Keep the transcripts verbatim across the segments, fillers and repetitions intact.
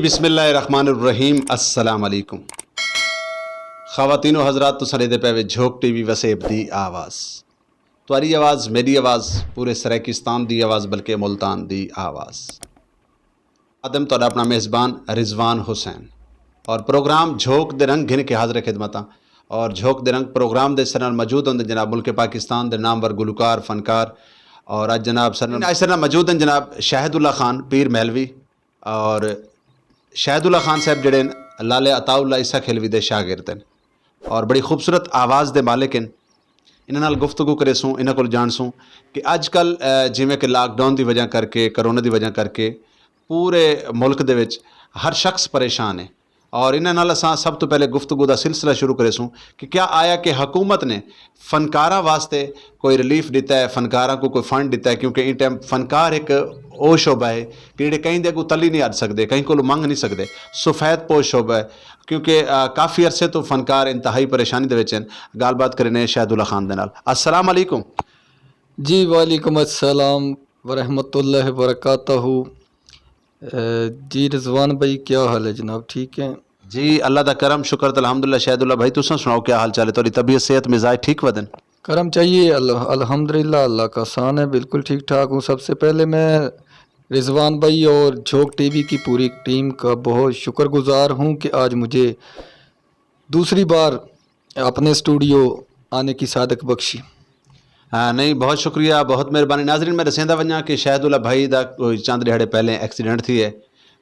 بسم اللہ الرحمن الرحیم۔ السلام علیکم۔ خواتین و حضرات، تساں دے پے وے جھوک ٹی وی وسیب دی آواز۔ تہاڈی آواز، میری آواز، پورے سرائیکستان دی آواز، بلکہ ملتان دی آواز۔ آدم تہاڈا اپنا میزبان رضوان حسین، اور پروگرام جھوک دے رنگ گھن کے حاضر خدمتاں۔ اور جھوک دے رنگ پروگرام دے سر نال موجود ہوندے جناب ملک پاکستان دے نامور گلوکار، فنکار، اور اج جناب سر نال، اج سر نال موجود ہیں جناب شاہد اللہ خان پیر مہلوی۔ اور شاہد اللہ خان صاحب جڑے ہیں، لالے عطا اللہ عیسیٰ کھلوی دے شاگرد ہیں اور بڑی خوبصورت آواز دے مالک ہیں۔ انہاں نال گفتگو کرے سوں، انہاں کول جان سوں کہ اج کل، اے، جویں کہ لاک ڈاؤن دی وجہ کر کے، کرونا دی وجہ کر کے پورے ملک دے وچ ہر شخص پریشان ہے، اور انہاں نال اساں سب تو پہلے گفتگو دا سلسلہ شروع کرے سوں کہ کیا آیا کہ حکومت نے فنکاراں واسطے کوئی ریلیف دتا ہے، فنکاراں کو کوئی فنڈ دتا ہے؟ کیونکہ ان ٹائم فنکار ایک او شعبہ ہے کہ جڑے کہیں دے کو تلی نہیں اڈ سکدے، کہیں کو منگ نہیں سکدے، سفید پوش شعبہ ہے۔ کیونکہ، آ، کافی عرصے تو فنکار انتہائی پریشانی دے وچ ہیں۔ گل بات کرنے شاہد اللہ خان دے نال۔ السلام علیکم۔ جی، وعلیکم السلام ورحمۃ اللہ وبرکاتہ۔ اے، جی رضوان بھائی، کیا حال ہے جناب؟ ٹھیک ہے؟ جی، اللہ دا کرم، شکر تے الحمدللہ۔ شاہد اللہ بھائی، تساں سناؤ، کیا حال چال ہے؟ تہاڈی طبیعت، صحت، مزاج ٹھیک ودن؟ کرم چاہیے، اللہ، الحمدللہ، اللہ کا احسان ہے، بالکل ٹھیک ٹھاک ہوں۔ سب سے پہلے میں رضوان بھائی اور جھوک ٹی وی کی پوری ٹیم کا بہت شکر گزار ہوں کہ آج مجھے دوسری بار اپنے اسٹوڈیو آنے کی سعادت بخشی۔ ہاں، نہیں، بہت شکریہ، بہت مہربانی۔ ناظرین، میں دسیندا ونجاں کہ شاہد اللہ بھائی دا کوئی چند ڈیہاڑے پہلے ایکسیڈنٹ تھی ہے۔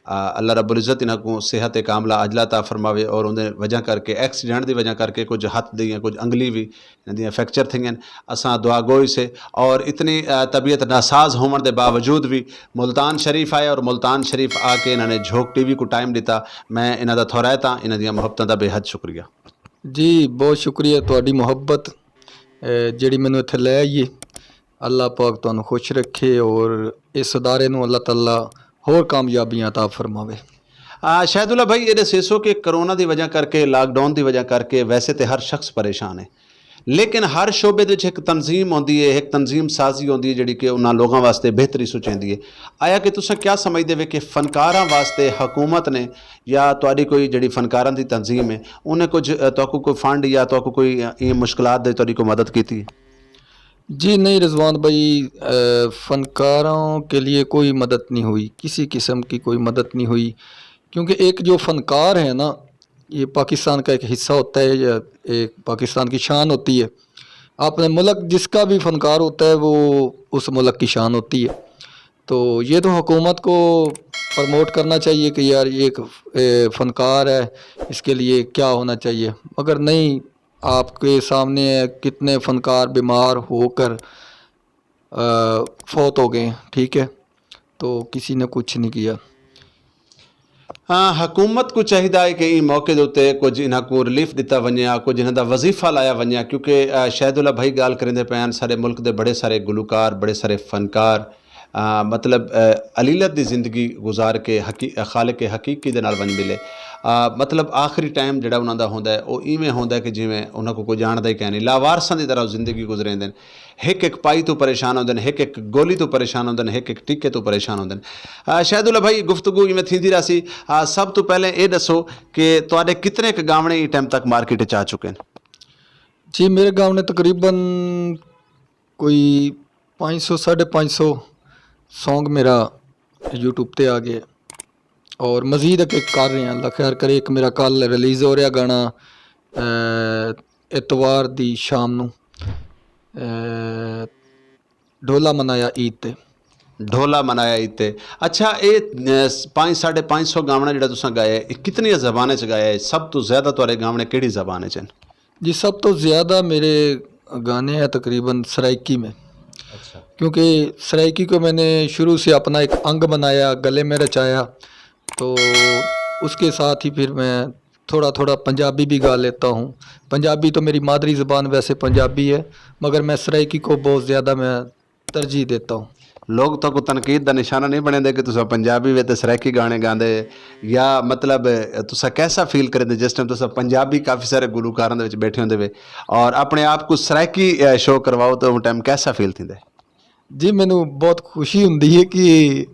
آ، اللہ رب العزت انہاں کو صحت کاملہ عاجلہ عطا فرماوے، اور اندے وجہ کر کے، ایکسیڈنٹ دی وجہ کر کے کچھ ہاتھ دی یا کچھ انگلی بھی انہاں دیاں فریکچر تھیاں۔ اساں دعا گوئی سے، اور اتنی، آ، طبیعت ناساز ہون دے باوجود بھی ملتان شریف آئے، اور ملتان شریف آ کے انہاں نے جھوک ٹی وی کو ٹائم دتا۔ میں انہاں دا تھورائتا، انہاں دیاں محبتاں دا بے حد شکریہ۔ جی، بہت شکریہ تہاڈی محبت، اے، جیڑی مینوں اتھے لے آئی ہے۔ اللہ پاک تانوں خوش رکھے اور اس ادارے نوں اللہ تعالیٰ ہور کامیابیاں عطا فرماوے۔ آ، شاہد اللہ بھائی، یہ دسیسو کہ کرونا دی وجہ کر کے، لاک ڈاؤن دی وجہ کر کے ویسے تے ہر شخص پریشان ہے، لیکن ہر شعبے دے وچ ایک تنظیم ہوندی ہے، ایک تنظیم سازی ہوندی ہے جڑی کہ انہاں لوگاں واسطے بہتری سوچیندی ہے۔ آیا کہ تساں کیا سمجھدے وے کہ فنکاراں واسطے حکومت نے یا تہاڈی کوئی جڑی فنکاراں دی تنظیم ہے، انہیں کچھ، اے، تہاکوں کوئی فنڈ یا تہاکوں کوئی، اے، مشکلات دے تہاڈی کوئی مدد کیتی؟ جی نہیں رضوان بھائی، اے، فنکاروں کے لیے کوئی مدد نہیں ہوئی، کسی قسم کی کوئی مدد نہیں ہوئی، کیونکہ ایک جو فنکار ہے نا، یہ پاکستان کا ایک حصہ ہوتا ہے، یا ایک پاکستان کی شان ہوتی ہے۔ اپنے ملک جس کا بھی فنکار ہوتا ہے، وہ اس ملک کی شان ہوتی ہے۔ تو یہ تو حکومت کو پروموٹ کرنا چاہیے کہ یار، یہ ایک، اے، فنکار ہے، اس کے لیے کیا ہونا چاہیے، مگر نہیں، آپ کے سامنے ہے، کتنے فنکار بیمار ہو کر، آ، فوت ہو گئے ہیں، ٹھیک ہے، تو کسی نے کچھ نہیں کیا۔ ہاں، حکومت کو چاہیدا ہے کہ این موقع دے اُتے کچھ انہاں کو ریلیف دتا ونجے، کچھ انہاں دا وظیفہ لایا ونجے، کیونکہ، آ، شاہد اللہ بھائی گال کریندے پے ہن، سارے ملک دے بڑے سارے گلوکار، بڑے سارے فنکار، آ، مطلب، آ، علیلت دی زندگی گزار کے حقی-، خالق حقیقی دے نال ونج ملے۔ آ، مطلب، آخری ٹائم جڑا انہاں دا ہوندا ہے، او ایویں ہوندا ہے کہ جویں انہاں کو کوئی جاندا ہی کہنی، لاوارثاں دی طرح زندگی گزریندے نے۔ ہک ہک پائی تو پریشان ہوندے نے، ہک ہک گولی تو پریشان ہوندے نے، ہک ہک ٹیکے تو پریشان ہوندے نے۔ آ، شاہد اللہ بھائی، گفتگو ایویں تھیندی رہسی۔ آ، سب تو پہلے اے دسو کہ تہاڈے کتنے ک گاونے اس ٹائم تک مارکیٹ چ آ چکے نے؟ جی، میرے گاونے تقریباً کوئی پانچ سو، ساڑھے پانچ سو سانگ میرا یوٹیوب تے آ گئے، اور مزید اگے کر رہے ہیں، اللہ خیر کرے۔ ایک میرا کل ریلیز ہو رہا گانا، اے، اتوار دی شام نو، اے، ڈھولا منایا عید تے۔ ڈھولا منایا عید تے۔ اچھا، اے، اے، پانچ، ساڑھے پانچ سو گاونا جڑا تساں گایا ہے، اے کتنی زبانیں چ گایا ہے؟ سب تو زیادہ تہاڈے گاونے کیڑی زبان چ ہن؟ جی، سب تو زیادہ میرے گانے ہیں تقریباً سرائیکی میں۔ اچھا۔ کیونکہ سرائیکی کو میں نے شروع سے اپنا ایک انگ بنایا، گلے میں رچایا، تو اس کے ساتھ ہی پھر میں تھوڑا تھوڑا پنجابی بھی گا لیتا ہوں۔ پنجابی تو میری مادری زبان ویسے پنجابی ہے، مگر میں سرائیکی کو بہت زیادہ میں ترجیح دیتا ہوں۔ لوگ تہاکوں تنقید دا نشانہ نہیں بنیندے کہ تساں پنجابی وچ تے سرائیکی گانے گاندے، یا مطلب تساں کیسا فیل کریندے جس ٹائم تساں پنجابی کافی سارے گلوکاراں دے وچ بیٹھے ہوندے وے اور اپنے آپ کو سرائیکی، اے، شو کرواؤ تے اس ٹائم کیسا فیل تھیندے؟ جی، مینوں بہت خوشی ہوندی ہے کہ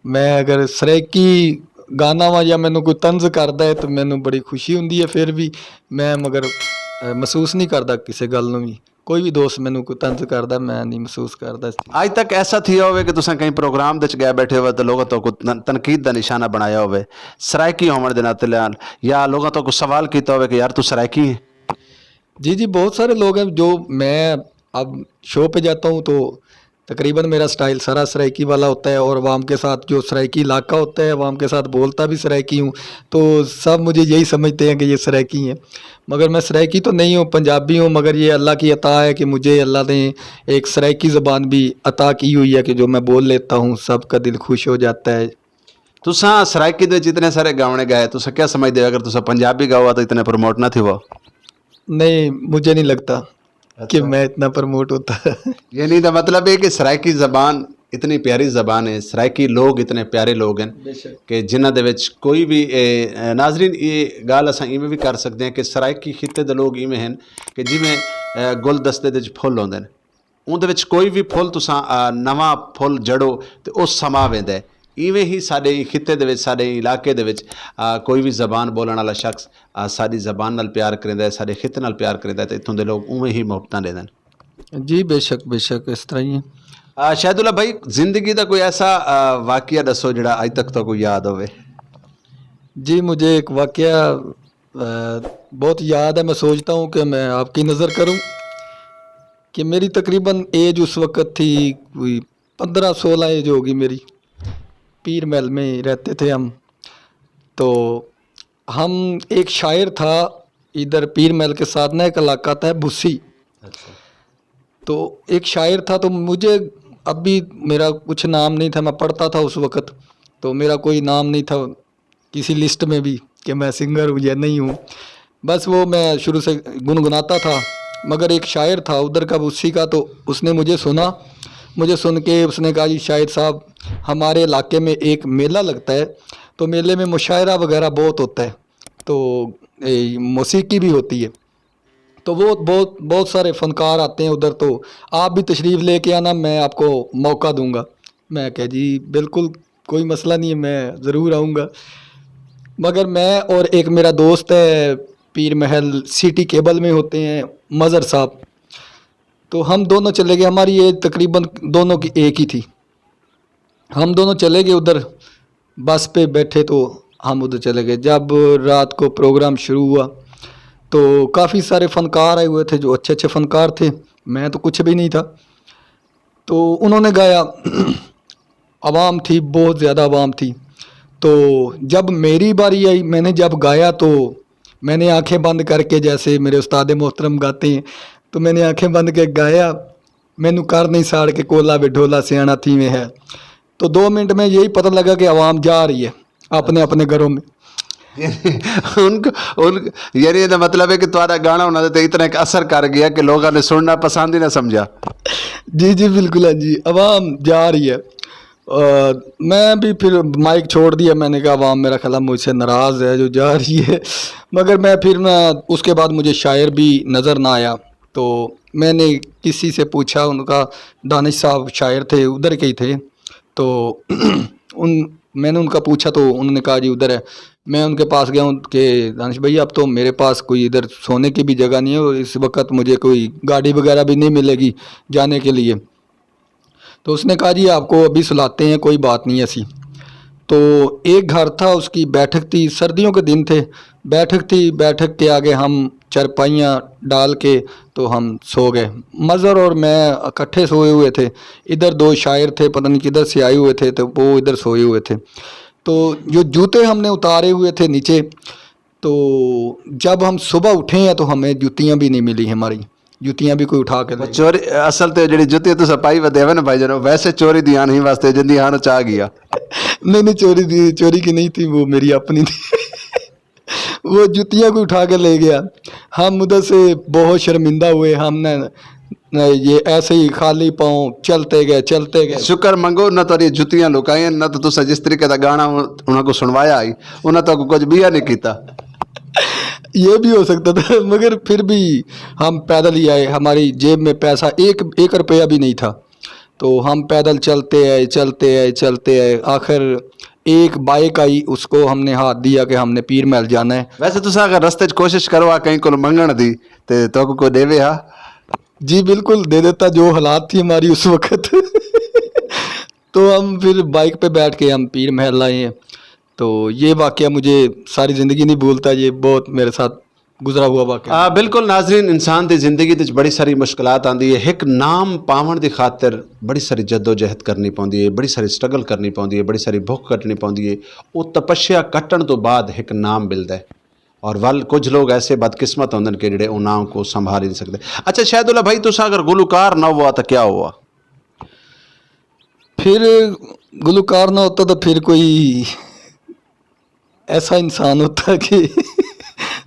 میں اگر سرائیکی گانا وا یا مینوں کوئی طنز کردا ہے، تو مینوں بڑی خوشی ہوندی ہے۔ پھر بھی میں مگر، اے، محسوس نہیں کردا کسے گل نوں وی۔ کوئی وی دوست مینوں کوئی طنز کردا، میں نہیں محسوس کردا اس چیز۔ اج تک ایسا تھیا ہوئے کہ تساں کہیں پروگرام دے وچ گئے بیٹھے ہوئے تے لوگاں تو کوئی تن-، تنقید دا نشانہ بنایا ہوئے، سرائیکی ہوون دے ناطے نال، یا لوگاں تو کوئی سوال کیتا ہوئے کہ یار تو سرائیکی ہے؟ جی، جی، بہت سارے لوگ ہیں جو میں اب شو پہ جاتا ہوں تو تقریباً میرا سٹائل سارا سرائیکی والا ہوتا ہے، اور عوام کے ساتھ جو سرائیکی علاقہ ہوتا ہے، عوام کے ساتھ بولتا بھی سرائیکی ہوں، تو سب مجھے یہی سمجھتے ہیں کہ یہ سرائیکی ہیں۔ مگر میں سرائیکی تو نہیں ہوں، پنجابی ہوں، مگر یہ اللہ کی عطا ہے کہ مجھے اللہ نے ایک سرائیکی زبان بھی عطا کی ہوئی ہے کہ جو میں بول لیتا ہوں، سب کا دل خوش ہو جاتا ہے۔ تساں سرائیکی دے وچ اتنے سارے گاونے گائے، تساں کیا سمجھدے ہو اگر تساں پنجابی گاؤ تو اتنے پروموٹ نہ تھیو؟ نہیں، مجھے نہیں لگتا کہ اچھا۔ میں اتنا پروموٹ ہوتا۔ یعنی دا مطلب ہے کہ سرائیکی زبان اتنی پیاری زبان ہے، سرائیکی لوگ اتنے پیارے لوگ ہیں بے شک۔ کہ جنہاں دے وچ کوئی بھی، اے، اے، ناظرین، یہ گال اساں ایویں بھی کر سکتے ہیں کہ سرائیکی خطے دے لوگ ایویں ہیں کہ جویں، اے، گلدستے دے وچ پھول ہوندے نے، اون دے وچ کوئی بھی پھول تساں، آ، نواں پھول جڑو تے او سما ویندا ہے۔ ایویں ہی ساڈے خطے دے وچ، ساڈے علاقے دے وچ، آ، کوئی بھی زبان بولن والا شخص، آ، ساڈی زبان نال پیار کریندا ہے، ساڈے خطے نال پیار کریندا ہے تے اتھوں دے لوگ اوویں ہی محبتاں دیندے نے۔ جی، بے شک، بے شک، اس طرح ہی ہے۔ آ، شاہد اللہ بھائی، زندگی دا کوئی ایسا، آ، واقعہ دسو جڑا اج تک تو کوئی یاد ہوے؟ جی، مجھے ایک واقعہ، آ، بہت یاد ہے۔ میں سوچتا ہوں کہ میں آپ کی نظر کروں کہ میری تقریباً ایج اس وقت تھی کوئی پندرہ سولہ ایج ہوگی میری۔ پیر محل میں رہتے تھے ہم۔ تو ہم، ایک شاعر تھا ادھر پیر محل کے ساتھ نا، ایک علاقہ تھا بھوسی۔ اچھا۔ تو ایک شاعر تھا، تو مجھے اب بھی میرا کچھ نام نہیں تھا، میں پڑھتا تھا اس وقت، تو میرا کوئی نام نہیں تھا کسی لسٹ میں بھی کہ میں سنگر ہوں یا نہیں ہوں۔ بس وہ میں شروع سے گنگناتا تھا، مگر ایک شاعر تھا ادھر کا، اسی کا، تو اس نے مجھے سنا، مجھے سن کے اس نے کہا، "جی شاعر صاحب، ہمارے علاقے میں ایک میلہ لگتا ہے، تو میلے میں مشاعرہ وغیرہ بہت ہوتا ہے، تو اے، موسیقی بھی ہوتی ہے۔" تو وہ بہت، بہت سارے فنکار آتے ہیں ادھر، تو آپ بھی تشریف لے کے آنا، میں آپ کو موقع دوں گا۔ میں کہا، "جی بالکل، کوئی مسئلہ نہیں ہے، میں ضرور آؤں گا۔" مگر میں اور ایک میرا دوست ہے، پیر محل سٹی کیبل میں ہوتے ہیں، مظہر صاحب، تو ہم دونوں چلے گئے۔ ہماری ایج تقریباً دونوں کی ایک ہی تھی۔ ہم دونوں چلے گئے ادھر، بس پہ بیٹھے تو ہم ادھر چلے گئے۔ جب رات کو پروگرام شروع ہوا تو کافی سارے فنکار آئے ہوئے تھے، جو اچھے اچھے فنکار تھے، میں تو کچھ بھی نہیں تھا۔ تو انہوں نے گایا، عوام تھی، بہت زیادہ عوام تھی۔ تو جب میری باری آئی، میں نے جب گایا تو میں نے آنکھیں بند کر کے، جیسے میرے استاد محترم گاتے ہیں، تو میں نے آنکھیں بند کے گایا، مینوں کر نہیں ساڑ کے کولا وے ڈھولا سیانا تھی میں ہے۔ تو دو منٹ میں یہی پتہ لگا کہ عوام جا رہی ہے اپنے اپنے گھروں میں۔ ان کو، ان کو، یعنی یہ مطلب ہے کہ تمہارا گانا انہوں نے اتنا ایک اثر کر گیا کہ لوگوں نے سننا پسند ہی نہ سمجھا۔ جی، جی، بالکل، ہاں جی، عوام جا رہی ہے۔ آ، میں بھی پھر مائک چھوڑ دیا، میں نے کہا، "عوام میرا خیال ہے مجھ سے ناراض ہے جو جا رہی ہے۔" مگر میں پھر میں، اس کے بعد مجھے شاعر بھی نظر نہ آیا، تو میں نے کسی سے پوچھا، ان کا، دانش صاحب شاعر تھے، ادھر کے ہی تھے، تو ان، میں نے ان کا پوچھا تو انہوں نے کہا، "جی ادھر ہے۔" میں ان کے پاس گیا ہوں کہ، "دانش بھائی، اب تو میرے پاس کوئی ادھر سونے کی بھی جگہ نہیں ہے اور اس وقت مجھے کوئی گاڑی وغیرہ بھی نہیں ملے گی جانے کے لیے۔" تو اس نے کہا، "جی آپ کو ابھی سلاتے ہیں، کوئی بات نہیں ایسی۔" تو ایک گھر تھا، اس کی بیٹھک تھی، سردیوں کے دن تھے، بیٹھک تھی، بیٹھک کے آگے ہم چرپائیاں ڈال کے تو ہم سو گئے۔ مظہر اور میں اکٹھے سوئے ہوئے تھے، ادھر دو شاعر تھے، پتہ نہیں کدھر سے آئے ہوئے تھے، تو وہ ادھر سوئے ہوئے تھے۔ تو جو جوتے ہم نے اتارے ہوئے تھے نیچے، تو جب ہم صبح اٹھے ہیں تو ہمیں جوتیاں بھی نہیں ملی ہماری، جوتیاں بھی کوئی اٹھا کے لے گیا۔ چوری، اصل تے جڑی جوتی تساں پائی ودے ہوئے نا بھائی جانو، ویسے چوری دی آن ہی واسطے جندی آن چاہ گیا۔ نہیں، نہیں، چوری دی، چوری کی نہیں تھی، وہ میری اپنی تھی۔ وہ جوتیاں کو اٹھا کے لے گیا۔ ہم ادھر سے بہت شرمندہ ہوئے، ہم نے یہ ایسے ہی خالی پاؤں چلتے گئے، چلتے گئے۔ شکر منگو، نہ تہاڈیاں جتیاں لکائیاں، نہ تو تساں جس طریقے دا گانا انہاں کو سنوایا آئی، انہاں تو کچھ بیا نہیں کیتا۔ یہ بھی ہو سکتا تھا، مگر پھر بھی ہم پیدل ہی آئے، ہماری جیب میں پیسہ ایک، ایک روپیہ بھی نہیں تھا، تو ہم پیدل چلتے آئے، چلتے آئے، چلتے آئے۔ آخر ایک بائک آئی، اس کو ہم نے ہاتھ دیا کہ ہم نے پیر محل جانا ہے۔ ویسے تساں اگر رستے 'چ کوشش کرو آ کہیں کول منگن دی، تے تہاکوں کوئی دیوے ہا؟ جی بالکل دے دیتا، جو حالات تھی ہماری اس وقت۔ تو ہم پھر بائک پہ بیٹھ کے ہم پیر محل آئے ہیں۔ تو یہ واقعہ مجھے ساری زندگی نہیں بھولتا، یہ بہت میرے ساتھ گزرا ہوا واقعہ۔ آ، بالکل ناظرین، انسان دی زندگی وچ بڑی ساری مشکلات آندی ہے۔ ایک نام پاون دی خاطر بڑی ساری جدوجہد کرنی پوندی ہے، بڑی ساری سٹرگل کرنی پوندی ہے، بڑی ساری بھوک کٹنی پوندی ہے۔ وہ تپسیا کٹن تو بعد ایک نام ملدا ہے۔ اور ول کچھ لوگ ایسے بدقسمت ہوندے نے کہ جڑے انہاں کو سنبھال ہی نہیں سکتے۔ اچھا شاہد اللہ بھائی، تساں اگر گلوکار نہ ہوا تو کیا ہوا؟ پھر گلوکار نہ ہوتا تو پھر کوئی ایسا انسان ہوتا کہ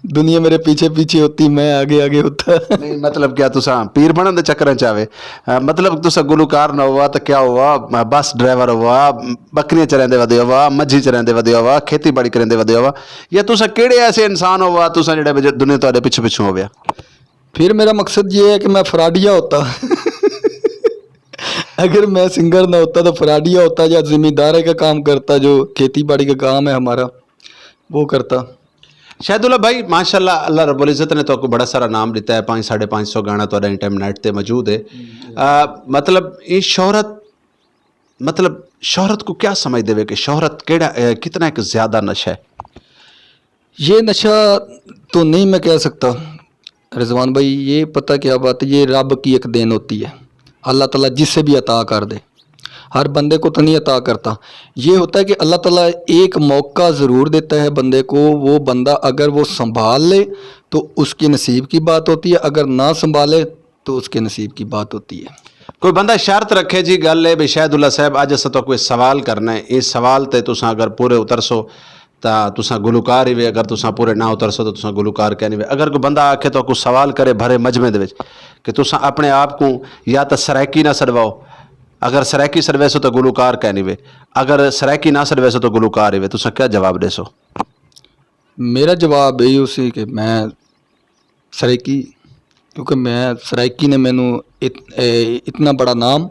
دنیا میرے پیچھے پیچھے ہوتی، میں آگے آگے ہوتا۔ نہیں، مطلب کیا تساں پیر بنن دے چکراں چ آوے؟ آ، مطلب تساں گلوکار نہ ہوا تو کیا ہوا؟ آ، بس ڈرائیور ہوا، بکریاں چرندے ودے ہوا، مجھی چرندے ودے ہوا، کھیتی باڑی کرندے ودے ہوا، یا تساں کیڑے ایسے انسان ہوا تساں جڑے وجہ دنیا تہاڈے پچھے پچھوں ہویا؟ پھر میرا مقصد یہ ہے کہ میں فراڈیا ہوتا۔ اگر میں سنگر نہ ہوتا تو فراڈیا ہوتا یا زمیندار کا کام کرتا، جو کھیتی باڑی کا کام ہے ہمارا، وہ کرتا۔ شاہد اللہ بھائی، ماشاءاللہ، اللہ رب العزت نے تو کو بڑا سارا نام دیتا ہے، پانچ ساڑھے پانچ سو گانا تو انٹرنیٹ تے موجود ہے۔ آ، مطلب یہ شہرت، مطلب شہرت کو کیا سمجھ دے کہ شہرت کیڑا، اے، کتنا ایک زیادہ نشہ ہے؟ یہ نشہ تو نہیں میں کہہ سکتا رضوان بھائی، یہ پتہ کیا بات ہے، یہ رب کی ایک دین ہوتی ہے، اللہ تعالیٰ جس سے بھی عطا کر دے۔ ہر بندے کو تو نہیں عطا کرتا۔ یہ ہوتا ہے کہ اللہ تعالیٰ ایک موقع ضرور دیتا ہے بندے کو، وہ بندہ اگر وہ سنبھال لے تو اس کے نصیب کی بات ہوتی ہے، اگر نہ سنبھالے تو اس کے نصیب کی بات ہوتی ہے۔ کوئی بندہ شرط رکھے جی، گل ہے بھی شاہد اللہ صاحب، اج اساں تو کوئی سوال کرنا ہے، اس سوال تے تساں اگر پورے اترسو تا تساں گلوکار ہی وے، اگر تساں پورے نہ اترسو تو تساں گلوکار کہنی وے۔ اگر کوئی بندہ آکھے تو کوئی سوال کرے بھرے مجمع دے وچ کہ تساں اپنے آپ کو یا تا سرائیکی نہ سڈواؤ، اگر سرائیکی سڈویسو تو گلوکار کہنی وے، اگر سرائیکی نہ سڈویسو تو گلوکار ہی وے، تساں کیا جواب دیسو؟ میرا جواب یہی اسی کہ میں سرائیکی، کیونکہ میں سرائیکی نے مینوں ات-، اے، اتنا بڑا نام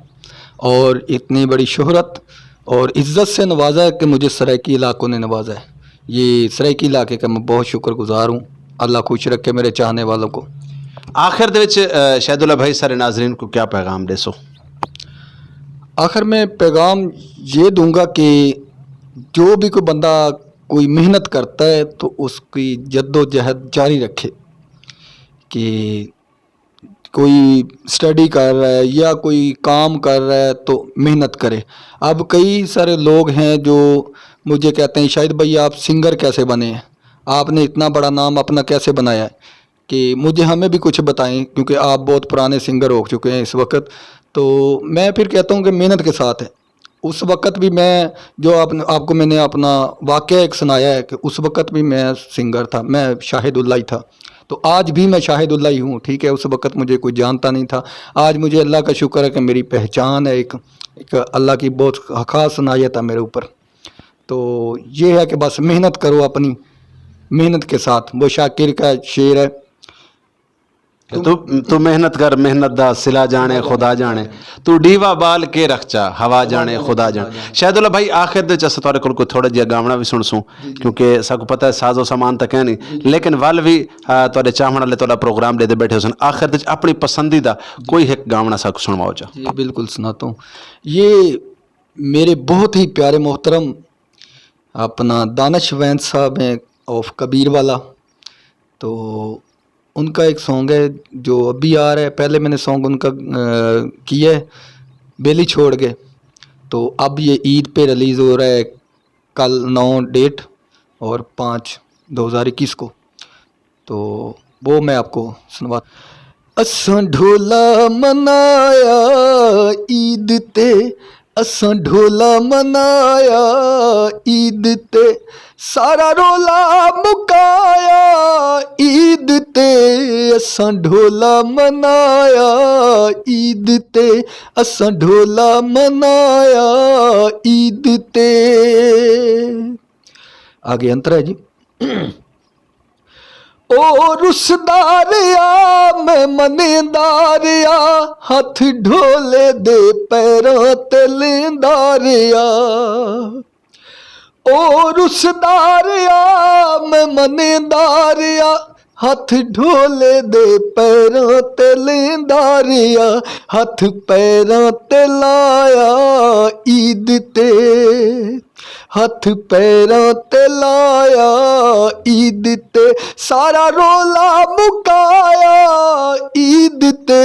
اور اتنی بڑی شہرت اور عزت سے نوازا ہے کہ مجھے سرائیکی علاقوں نے نوازا ہے۔ یہ سرائیکی علاقے کا میں بہت شکر گزار ہوں۔ اللہ خوش رکھے میرے چاہنے والوں کو۔ آخر دے وچ، اے، شاہد اللہ بھائی، سارے ناظرین کو کیا پیغام دے سو؟ آخر میں پیغام یہ دوں گا کہ جو بھی کوئی بندہ کوئی محنت کرتا ہے تو اس کی جد و جہد جاری رکھے، کہ کوئی سٹڈی کر رہا ہے یا کوئی کام کر رہا ہے تو محنت کرے۔ اب کئی سارے لوگ ہیں جو مجھے کہتے ہیں، "شاہد بھائی، آپ سنگر کیسے بنے ہیں؟ آپ نے اتنا بڑا نام اپنا کیسے بنایا ہے؟" کہ مجھے، ہمیں بھی کچھ بتائیں، کیونکہ آپ بہت پرانے سنگر ہو چکے ہیں اس وقت۔ تو میں پھر کہتا ہوں کہ محنت کے ساتھ ہے۔ اس وقت بھی میں، جو آپ نے، آپ کو میں نے اپنا واقعہ ایک سنایا ہے کہ اس وقت بھی میں سنگر تھا، میں شاہد اللہ ہی تھا۔ تو آج بھی میں شاہد اللہ ہی ہوں، ٹھیک ہے، اس وقت مجھے کوئی جانتا نہیں تھا۔ آج مجھے اللہ کا شکر ہے کہ میری پہچان ہے ایک، ایک اللہ کی بہت خاص عنایت ہے میرے اوپر۔ تو یہ ہے کہ بس محنت کرو اپنی، محنت کے ساتھ۔ وہ شاکر کا شعر ہے۔ تو، تو محنت کر، محنت دا صلہ جانے، خدا جانے۔ تو ڈیوا بال کے رکھ چا، ہوا جانے، خدا جانے۔ شاید اللہ بھائی، آخر دے چ اساں تہاڈے کول کوئی تھوڑا جہا گاونا بھی سن سوں، کیونکہ ساکو پتہ ہے ساز و سامان تک ہے نہیں، لیکن ول بھی، آ، تہاڈے چاہن والے تہاڈا پروگرام دے دے بیٹھے ہو سن۔ آخر دے چ اپنی پسندیدہ کوئی ایک گاونا ساکو سنواؤ چا۔ جی، بالکل سناتا ہوں۔ یہ میرے بہت ہی پیارے محترم اپنا دانش وینس صاحب ہیں، آف کبیر والا۔ تو ان کا ایک سانگ ہے جو ابھی آ رہا ہے، پہلے میں نے سانگ ان کا، آ، کیا ہے، بیلی چھوڑ گئے۔ تو اب یہ عید پہ ریلیز ہو رہا ہے، کل نو ڈیٹ اور پانچ دو ہزار اکیس کو۔ تو وہ میں آپ کو سنوا۔ اساں ڈھولا منایا عید تے، اساں ڈھولا منایا عید تے، سارا رولا مکایا عید تے۔ اساں ڈھولا منایا عید تے، اساں ڈھولا منایا عید تے۔ آگے انتر ہے جی۔ او رسدار آ، میں منیندار آ، ہتھ ڈھولے دے پیراں تے لیندار آ۔ او رسدار آ، میں منیدار آ، ہتھ ڈھولے دے پیراں تے لیندار آ، ہتھ پیراں تے لایا عید تے، ہتھ پیراں تے لایا عید تے، سارا رولا مکایا عید تے،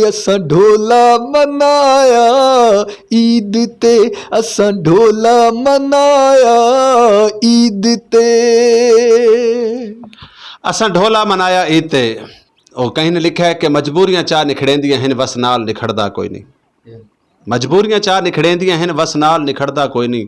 اساں ڈھولا منایا عید تے، اساں ڈھولا منایا عید تے۔ اساں ڈھولا منایا عید تے۔ او کہیں نے لکھا ہے کہ مجبوریاں چا نکھڑیندیاں ہن، وس نال نکھڑدا کوئی نہیں۔ مجبوریاں چا نکھڑیندیاں ہن، وس نال نکھڑدا کوئی نہیں۔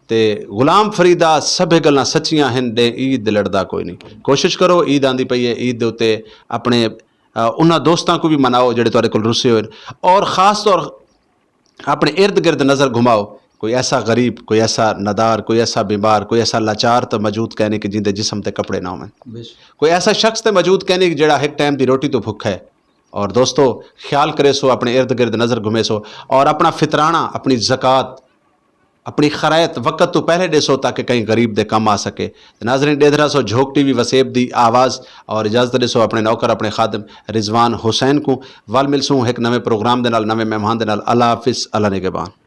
تے غلام فریدا سبھے گلاں سچیاں ہن، ڈے عید لڑدا کوئی نہیں۔ کوشش کرو، عید آندی پئی ہے، عید دے اُتے اپنے، آ، انہاں دوستاں کو بھی مناؤ جڑے تہاڈے کول رسے ہوئے نے۔ اور خاص طور اپنے ارد گرد نظر گھماؤ، کوئی ایسا غریب، کوئی ایسا ندار، کوئی ایسا بیمار، کوئی ایسا لاچار تو موجود کہنے کہ جن دے جسم تے کپڑے نہ ہوئے۔ کوئی ایسا شخص تے موجود کہنے کہ جڑا ایک ٹائم دی روٹی تو بھکھا ہے۔ اور دوستو، خیال کرے سو اپنے ارد گرد نظر گھمے سو، اور اپنا فطرانہ، اپنی زکوٰۃ، اپنی خرائط وقت تو پہلے دے سو تاکہ کہیں غریب دے کم آ سکے۔ تے ناظرین، دیکھ رہا سو جھوک ٹی وی وسیب دی آواز، اور اجازت دے سو اپنے نوکر، اپنے خادم رضوان حسین کو۔ ول ملسوں ایک نویں پروگرام دے نال، نویں مہمان دے نال۔ اللہ حافظ، اللہ نگہبان۔